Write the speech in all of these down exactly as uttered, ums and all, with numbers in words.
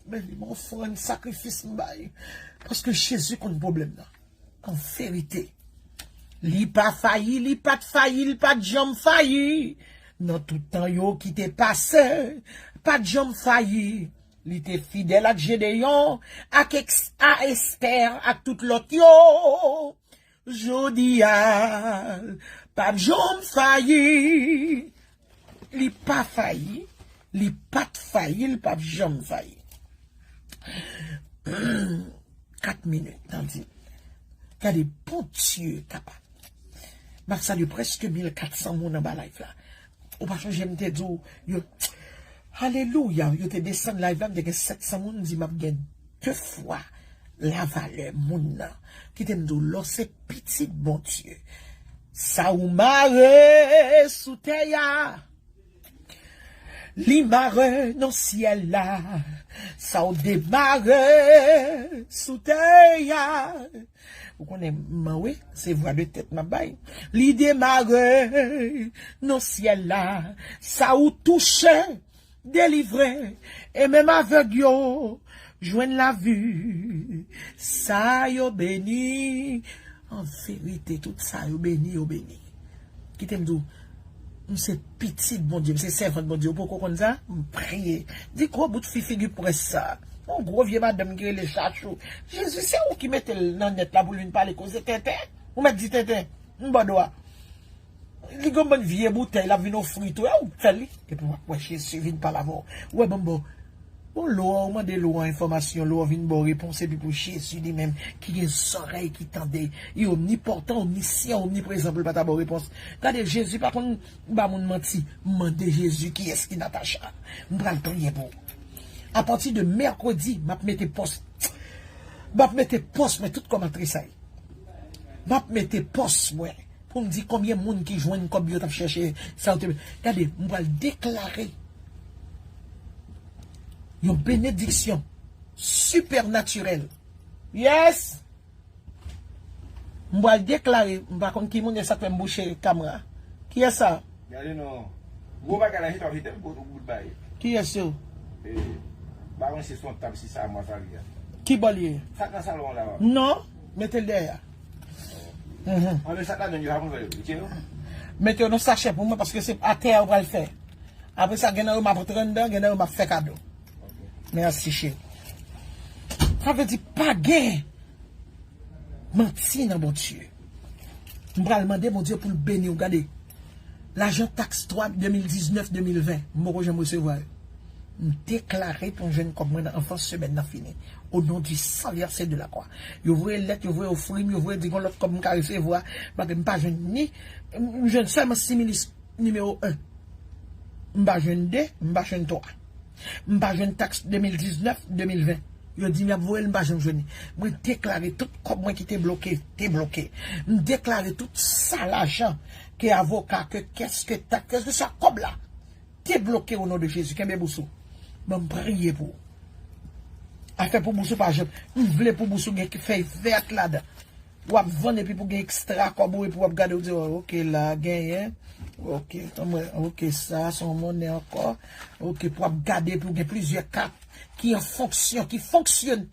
Men li, m ofrann, sakrifis m bay. Paske Jezi konn pwoblèm nan. An verite, li pa fayi, li pa t fayi, li pa t janm fayi. Nan tout tan yo ki te pase, pa t janm fayi. Li te fidèl ak Jedeyon, ak eks-, a Estè, ak tout lòt yo. Jodi a, l p ap janm fayi. Li pa fayi, li pa t fayi, li p ap janm fayi. Kat minit, tande. Gade, Bondye kapab. M ap salye prèske mil kat san moun anba live la. Ou pa chonje m te di w, yo, alelouya, yo te desann live la, m te gen sèt san moun, m di m ap gen de fwa lavalè moun nan. Kite m di w, lè w se pitit Bondye, sa ou mare sou tè a, li mare nan syèl la. Sa w demare sou tè a. Ou konnen, m, wi, se vwa de tèt m ap bay. Li demare nan syèl la. Sa ou touche, delivre. E menm avèg yo jwenn lavi. Sa yo beni. An verite, tout sa yo beni, yo beni. Kite m di w, m se pitit Bondye, m se sèvant Bondye. Ou poko konn sa? M priye. Di gwo bout fi figi près sa. Yon gwo vye madanm ki rele Chachou. Jezi, se ou ki mete l nan nèt la pou l vin pale koze tenten? Ou mèt di tenten. M bò dwa. Li gon bann vye boutèy l ap vin ofri tou. E ou k fè li. Epi w ap wè Jezi vin pale avè w. Ou wè, banm bò. Bon, lè w mande lwa enfòmasyon, lwa vin ba w repons, epi pou Jezi li menm, ki gen zòrèy ki tande, li omnipòtan, omnisyan, omniprezan pou l pa ta ba w repons. Gade, Jezi pa konn ba moun manti. Mande Jezi kiyès ki Natacha. M pral priye pou ou. Apati de mèkredi, m ap mete pòs. M ap mete pòs mwen tout kòm an tresayi. M ap mete pòs mwen pou m di konbyen moun ki jwenn kòb yo t ap chèche sa yo te. Gade, m pral deklare yon benediksyon sipènatirèl. Yes! M pral deklare, m pa konn ki moun e sa k fè m bouche kamera. Kiyès sa? Gade non. Gwo bagay la, hit ap hit, gwo bout bagay. Kiyès yo? E, Baron se son tab si sa mwa sa li a. Ki bò l ye? Sa k nan salon an la a? Non, mete l dèyè a. Mhm. Anben sa k ladan yo, sa konn fè yo, retire yo. Mete yo nan sachè pou mwen, paske se atè a yo pral fè. Apre sa, gen nan yo m ap rantre anndan, gen nan yo m ap fè kado. Ok. Mèsi, cheri. Sa vle di pa gen manti nan Bondye. M pral mande Bondye pou l beni w. Gade, lajan taks twa, de mil diznèf, de mil ven, m poko janm resevwa yo. M deklare pou m jwenn kòb mwen nan anvan semèn nan fini. O non di san vèse de la kwa. Yo voye lèt, yo voye ofri m, yo voye di gon lòt kòb m ka resevwa. Paske m pa jwenn ni, m jwenn sèlman similis nimewo en. M pa jwenn de, m pa jwenn twa. M pa jwenn taks de mil diznèf, de mil ven. Yo di m y ap voye l, m pa janm jwenn li. Mwen deklare tout kòb mwen ki te bloke, te bloke. M deklare tout sa lajan ke avoka, ke kès, ke taks, kèlkeswa kòb la, te bloke o non de Jezi. Kenbe bous ou. Ban m priye pou ou. Afè pou bous ou pa janm. M vle pou bous ou gen fèy vèt ladan. W ap vann epi pou gen ekstra kòb ou, epi w ap gade, w di, "Oh, ok, la, genyen. Ok, ok, sa, se yon monnen ankò." Ok, pou w ap gade, epi w gen plizyè kat ki an fonksyon, ki fonksyone.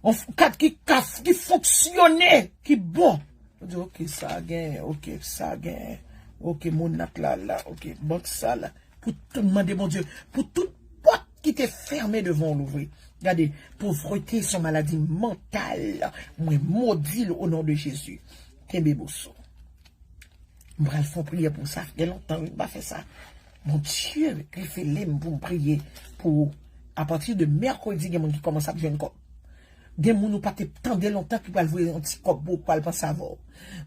Yon f-, kat ki, ka f-, ki fonksyone, ki bon. W di, "Ok, sa genyen, ok, sa genyen. Ok, monat la, la, ok, bank sa la." Pou tout, mande Bondye, pou tout pòt ki te fèmen devan w louvri. Gade, povrete se yon maladi mantal. Mwen modi l o non de Jezi. Kenbe bous ou. M pral fè yon priyè pou sa. Gen lontan wi m pa fè sa. Bondye revele m pou m priye pou ou. Apati de mèkredi, gen moun ki kòmanse ap jwenn kòb. Gen moun ou pa te tande lontan ki pral voye yon ti kòb pou ou, pral panse avè w.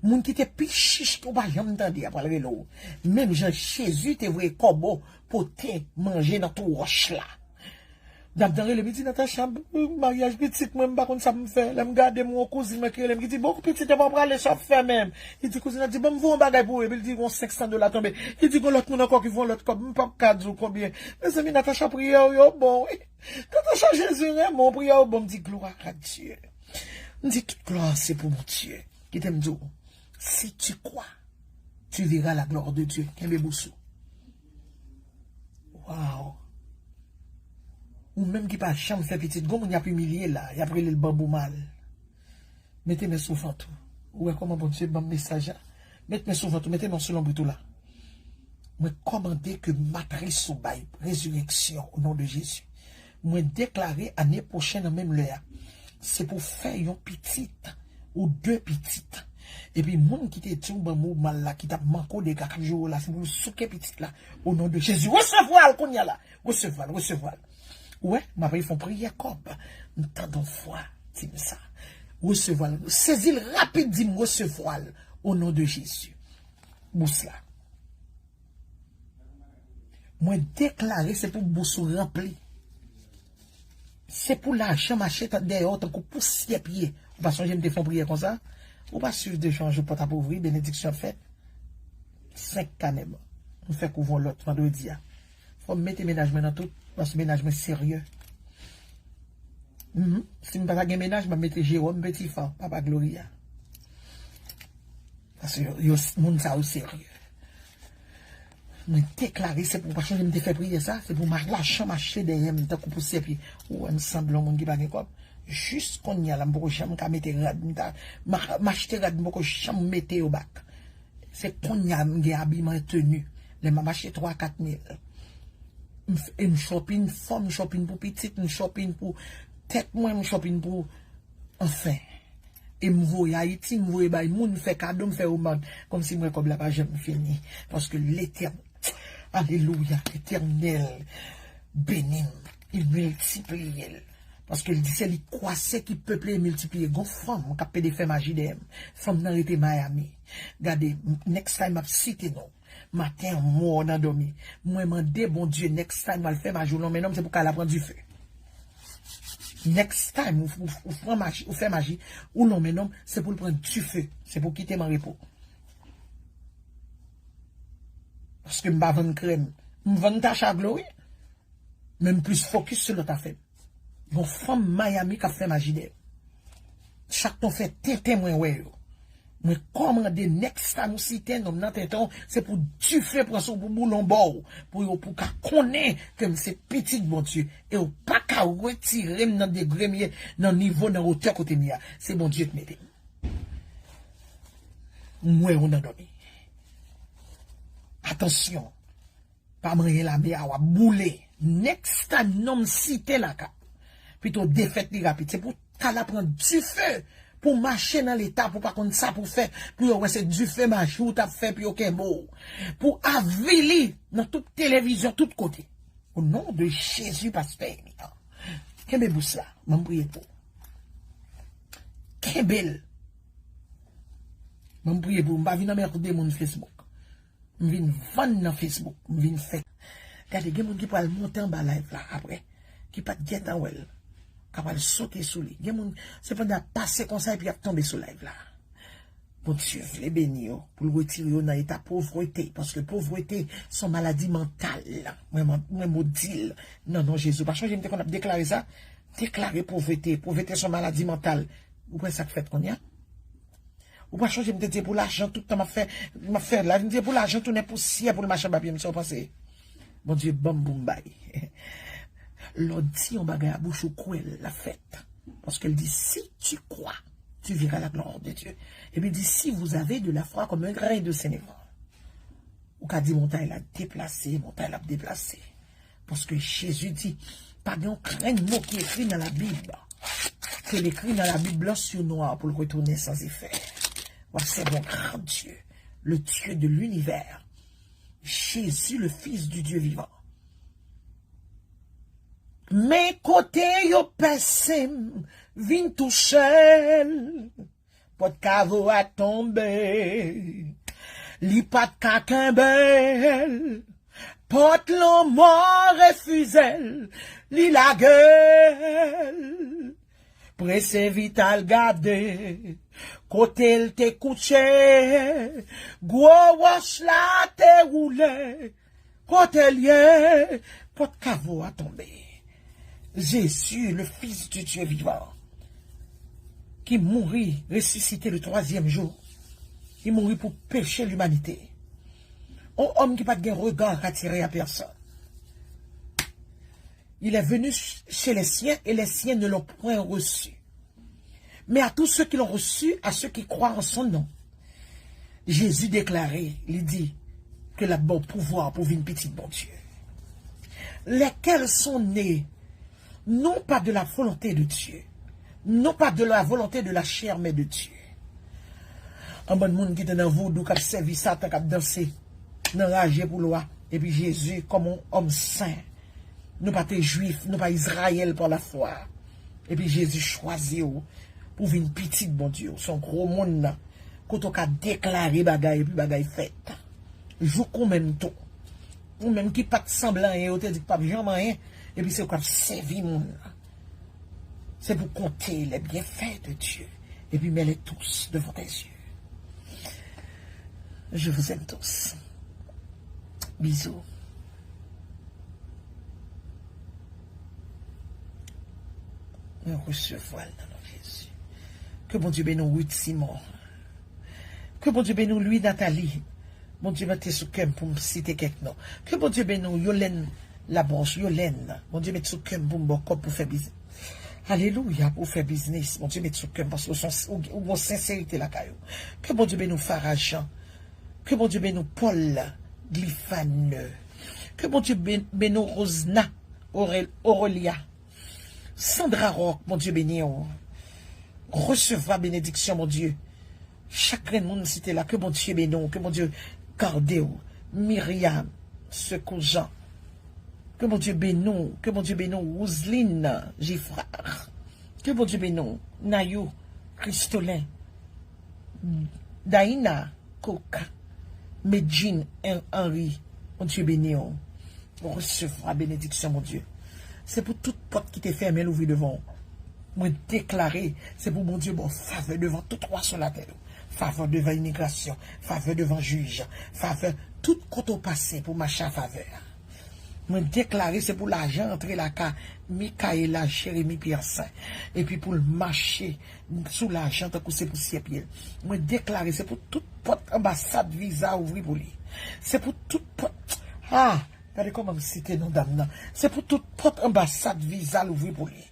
Moun ki te pi chich ke w pa janm tande a pral rele w. Menm jan Jezi te voye kòbo pote manje nan twou wòch la. Dam nan rele m, li di, "Natacha, maryaj pitit mwen, m pa konn sa m fè." Lè m gade m, yon kouzin mwen ki rele m, ki di, "Bon, pitit, epa w prale, sa w ap fè menm?" Li di, kouzin nan di, "Ban m voye yon bagay pou ou." Epi l di, "Gon senk san dola tonbe." Li di, "Gon lòt moun ankò ki voye yon lòt kòb, m p ap ka di w konbyen." Mezanmi, Natacha, priyè w yo bon wi. Natacha, Jezi renmen w, priyè w bon. M di, "Gloire à Dieu." M di, "Tout gloire c'est pour mon Dieu." Kite m di w, si tu crois, tu verras la gloire de Dieu. Kenbe bous ou. Wow. Ou menm ki pa janm fè pitit, gon moun y ap imilye la, y ap rele l banbou mal. Mete men sou vant ou. Ou wè kòman Bondye ban m mesaj la? Met men sou vant ou, mete men sou lonbrit ou la. Mwen kòmande ke matris ou bay rezireksyon o non de Jezi. Mwen deklare ane pwochen nan menm lè a, se pou fè yon pitit ou de pitit. Epi moun ki te di w banbou mal la, ki t ap manke w dega, k ap joure w la, se pou l souke pitit la o non de Jezi. Resevwa l kounye a la. Resevwa l, resevwa l. Ou wè, m ap fè yon priyè kòb. M tande yon vwa di m sa. Resevwa l. Sezi l rapid, di m resevwa l o non de Jezi. Bous la. Mwen deklare se pou bous ou ranpli. Se pou lajan mache tan- dèyè w tankou pousyè pye. Ou pa sonje m te fè yon priyè konsa? Ou pa swiv de jan jou pòt ap ouvri, benediksyon ap fèt? Senk kanè ban. M fè kouvon lòt vandredi a. Fò m mete mennaj mwen nan tout, paske mennaj mwen serye. Mhm. Si m pa ta gen mennaj, m ap mete Jewòm Petifan, papa Gloria. Paske yo, yo, moun sa yo serye. Mwen deklare, se pou, pa sonje m te fè priyè sa, se pou ma- lajan mache dèyè m tankou pousyè pye. Ou wè m sanble yon moun ki pa gen kòb. Jis kounye a la, m poko janm ka mete rad, m ta, ma- m achte rad, m poko janm mete yo bak. Se kounye a m gen abiman, teni. Lè m ap achte twa, kat mil. M f- e m shopping fò, m shopping pou pitit, m shopping pou tèt mwen, m shopping pou, anfen. E m voye Ayiti, m voye bay moun, m fè kado, m fè omad. Kòmsi m wè kòb la pa janm fini. Paske Letènèl, alelouya, Letènèl beni m, li miltipliye l. Paske l di se li kwase ki peple e miltipliye. Gon fanm k ap pede fè maji dèyè m. Fanm nan rete Miami. Gade, next time m ap site non. Maten an, m wè w nan dòmi. Mwen mande Bondye, next time w al fè maji w lan men nonm, se pou kay la pran dife. Next time ou, ou, ou pran maji, ou fè maji, ou lan men nonm, se pou l pran dife. Se pou kite m an repo. Paske m pa vann krèm. M vann tacha glo, wi. Men m plis fokis sou lòt afè m. Gon fanm Miami k ap fè maji dèyè m. Chak tan w fè tenten mwen wè yo. Mwen kòmande next time ou site nonm nan tenten w, se pou dife pran sou pou boulon ba w, pou yo pou ka konnen ke m se pitit Bondye. E w pa ka retire m nan degre m ye, nan nivo, nan wotè kote m ye a. Se Bondye k mete m. M wè w nan dòmi. Atansyon. Pa manyen lame a, w ap boule. Next time nonm site la ka. Pito defèt li rapid. Se pou kay la pran dife. Pou mache nan leta, pou pa konn sa pou fè. Pou yo wè se dife maji w t ap fè, pou yo kenbe w. Pou avili nan tout televizyon, tout kote. O non de Jezi, pastè Emitan. Kenbe bous la. Ban m priye pou ou. Kenbe l. Ban m priye pou ou. M pa vin anmède moun Facebook. M vin vann nan Facebook. M vin fè. Gade, gen moun ki pral monte anba live la apre, ki pa t gentan wè l, k ap pral sote sou li. Gen moun, se pandan ap pase konsa epi y ap tonbe sou live la. Bondye vle beni yo, pou l retire yo nan eta povrete, paske povrete se yon maladi mantal. Mwen, mwen, mwen modi l nan non Jezi. Pa sonje m te konn ap deklare sa? Deklare povrete. Povrete se yon maladi mantal. Ou wè sa k fèt kounye a? Ou pa sonje m te di pou lajan tout tan m ap fè, m ap fè live, m di pou lajan tounen pousyè pou l mache anba pye m, sa w panse? Bondye ban m pou m bay. Lè w di yon bagay a bouch ou, kwè l, l ap fèt. Paske l di, si tu crois, tu verras la gloire de Dieu. Epi l di, si vous avez de la foi comme un grain de sénévé. Ou ka di montay la deplase, montay la ap deplase. Paske Jezi di, pa gen yon grenn mo ki ekri nan Labib ke l ekri nan Labib blan sou nwa pou l retounen san efè. W ap sèvi yon gran Dye, le Dieu de l'univers, Jésus, le Fils du Dieu vivant. Men kote yo pèse m, vin touche l. Pòt kavo a tonbe, li pa t ka kenbe l. Pòt lanmò refize l, li lage l. Prese vit al gade kote l te kouche. Gwo wòch la te woule. Kote l ye? Pòt kavo a tonbe. Jezi, le Fils du Dieu vivant, ki mouri, resisite le twazyèm jou, ki mouri pou peche limanite. On òm ki pa t gen rega atire a pèsòn. Il est venu chez les siens et les siens ne l'ont point reçu. Mais à tous ceux qui l'ont reçu, à ceux qui croient en son nom, Jezi deklare, li di ke l ap ba w pouvwa pou vin pitit Bondye. Lesquels sont nés, non pas de la volonté de Dieu, non pas de la volonté de la chair, mais de Dieu. Yon bann moun ki te nan vodou, k ap sèvi Satan, k ap danse nan raje pou lwa. Epi Jezi, kòm yon òm sen, nou pa te Jwif, nou pa Izrayèl pa lafwa. Epi Jezi chwazi w pou vin pitit Bondye. Ou se yon gwo moun nan. Kote w ka deklare bagay, epi bagay fèt. Jouk ou menm tou. Ou menm ki pa t sanble anyen, yo te di k p ap janm anyen, epi se ou k ap sèvi moun nan. C'est pour compter les bienfaits de Dieu et puis mets-les tous devant tes yeux. Je vous aime tous. Bisous. Mwen resevwa l nan non Jezi. Ke Bondye beni w, Ruth Simon. Ke Bondye beni w, Louis Nathalie. Bondye mete sou kè m pou m site kèk non. Ke Bondye beni w, Yolène Labonche, Yolène. Bondye met sou kè m pou m ba w kòb pou fè biznis. Alelouya, pou fè biznis. Bondye met sou kè m paske w, son, ou, ou gon senserite lakay ou. Ke Bondye beni w, Farah Jean. Ke Bondye beni w, Paul Glifane. Ke Bondye ben- beni w, Rosna Aurel- Aurelia. Sandra Rock, Bondye beni w. Resevwa benediksyon Bondye. Chak grenn moun m site la, ke Bondye beni w, ke Bondye gade w. Myriam Secours Jean, ke Bondye beni w, ke Bondye beni w. Roseline Giffard, ke Bondye beni w. Nayou Christolin, Daïna Cook, Medjine Henry, Bondye beni w. Ou resevwa benediksyon Bondye. Se pou tout pòt ki te fèmen louvri devan w. Mwen deklare, se pou Bondye ba w favè devan tout wa sou latè yo. Favè devan imigrasyon, favè devan jij, favè tout kote w pase pou mache a favè. Mwen deklare se pou lajan antre lakay Michaela Jérémie Piercin. Epi pou l mache sou lajan tankou se pousyè pye l. Mwen deklare se pou tout pòt anbasad viza ouvri pou li. Se pou tout pòt. Ah, gade kòman m site non dam nan. Se pou tout pòt anbasad viza l ouvri pou li.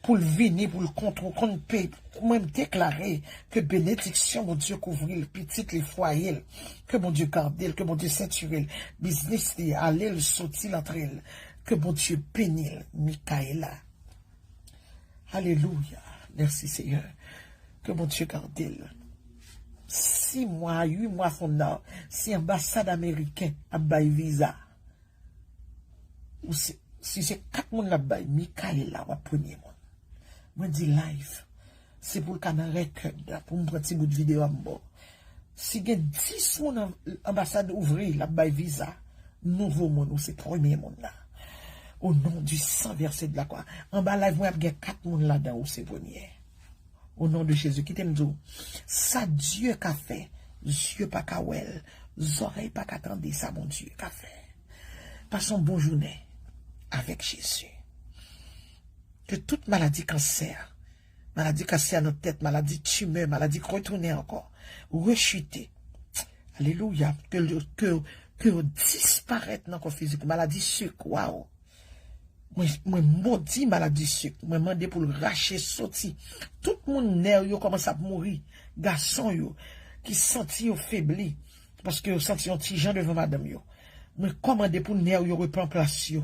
Pou l vini, pou l kontwou konn pe. Mwen m deklare ke benediksyon Bondye kouvri l, pitit li, fwaye l. Ke Bondye gade l, ke Bondye sentire l, biznis li, ale l, soti l, antre l. Ke Bondye beni l, Michaela. Alelouya. Mèsi, Seyè. Ke Bondye gade l. Sis mwa, uit mwa fon nan, si anbasad ameriken ap bay viza, ou se, si se kat moun l ap bay, Michaela, w ap premye moun. Mwen di live, se pou l ka nan rèkòd, pou m pran ti bout videyo a m ba w. Si gen dis moun an, anbasad ouvri, l ap bay viza, nouvo moun, ou se premye moun nan. Au nom du sang versé de la croix. Anba live mwen ap gen kat moun ladan, ou se premye. Au nom de Jésus, kite m di w, sa Dye ka fè, zye pa ka wè l, zòrèy pa ka tande sa Bondye ka fè. Pase yon bon jounen avèk Jezi. Ke tout maladi kansè, maladi kansè nan tèt, maladi timè, maladi k retounen ankò, rechite. Alelouya. Ke, ke, ke yo disparèt nan kò fizik ou. Maladi sik, waw. Mwen, mwen modi maladi sik. Mwen mande pou l rache soti. Tout moun nè yo kòmanse ap mouri. Gason yo ki santi yo febli. Paske yo santi yon ti jan devan madanm yo. Mwen kòmande pou nè yo repran plas yo.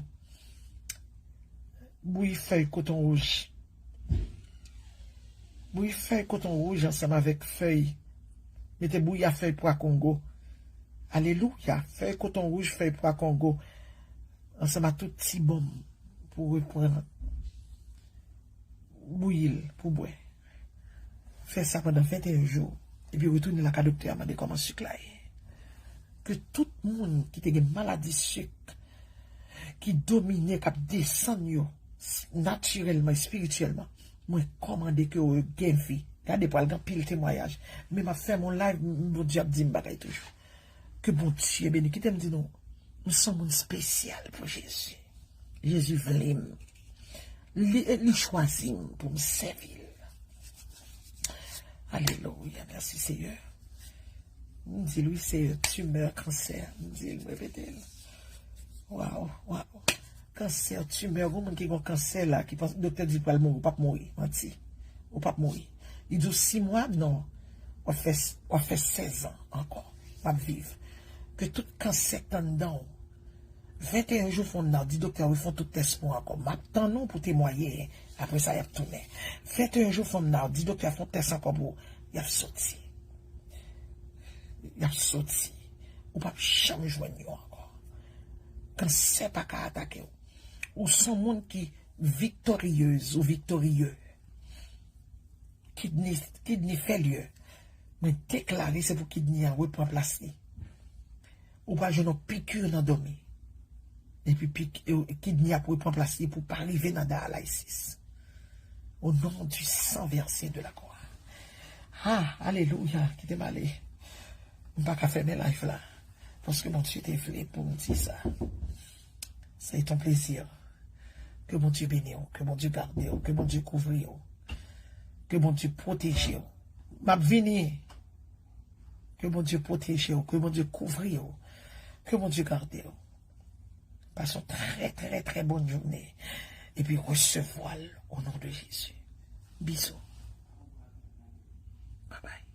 Bouyi fèy koton wouj. Bouyi fèy koton wouj ansanm avèk fèy. Mete bouyi a fèy pwa kongo. Alelouya. Fèy koton wouj, fèy pwa kongo. Ansanm a tout ti bonm pou reprann. Bouyi l pou bwè. Fè sa pandan venteyen jou. Epi retounen lakay doktè a mande kòman sik la ye. Ke tout moun ki te gen maladi sik, ki domine, k ap desann yo, s- natirèlman, espirityèlman, mwen kòmande ke yo gen vi. Gade, pral gen anpil temwayaj. Men m ap fèmen yon live, m- Bondye ap di m bagay toujou. Ke Bondye beni. Kite m di nou, m se yon moun espesyal pou Jezi. Jezi vle m. Li, li chwazi m pou m sèvi l. Alelouya, mèsi Seyè. M di l wi, Seyè, timè, kansè. M di l, m repete l. Waw, waw. Kansè, timè, gon moun ki gon kansè la, ki panse doktè di pral mouri, ou p ap mouri, manti. Ou p ap mouri. Li di w sis mwa, non. W ap fè, w ap fè sèz an ankò. W ap viv. Ke tout kansè k anndan w. Venteyen jou fè w nan, di doktè a wi fè w tout tès pou ankò. M ap tann ou pou temwaye. Apre sa, y ap tounen. Venteyen jou fè w nan, di doktè a fè w tès ankò pou ou. Y ap soti. Y ap soti. Ou p ap janm jwenn yo ankò. Kansè pa ka atake w. Ou se yon moun ki viktoryez ou viktorye. Kidney, kidney failure. Mwen deklare se pou kidney an repran plas li. Ou pral jwenn yon piki nan dòmi. Epi pik, e, kidney ap repran plas li pou pa rive nan dialysis. Au nom du sang versé de la croix. Ah, alelouya, kite m ale. M pa ka fèmen live la. Paske Bondye te vle pou m di sa. Se ton plezi. Ke Bondye beni w, ke Bondye gade w, ke Bondye kouvri w, ke Bondye pwoteje w. M ap vini. Ke Bondye pwoteje w, ke Bondye kouvri w, ke Bondye gade w. Pase yon trè, trè, trè bòn jounen. Epi resevwa l o non de Jezi. Bizou. Babay.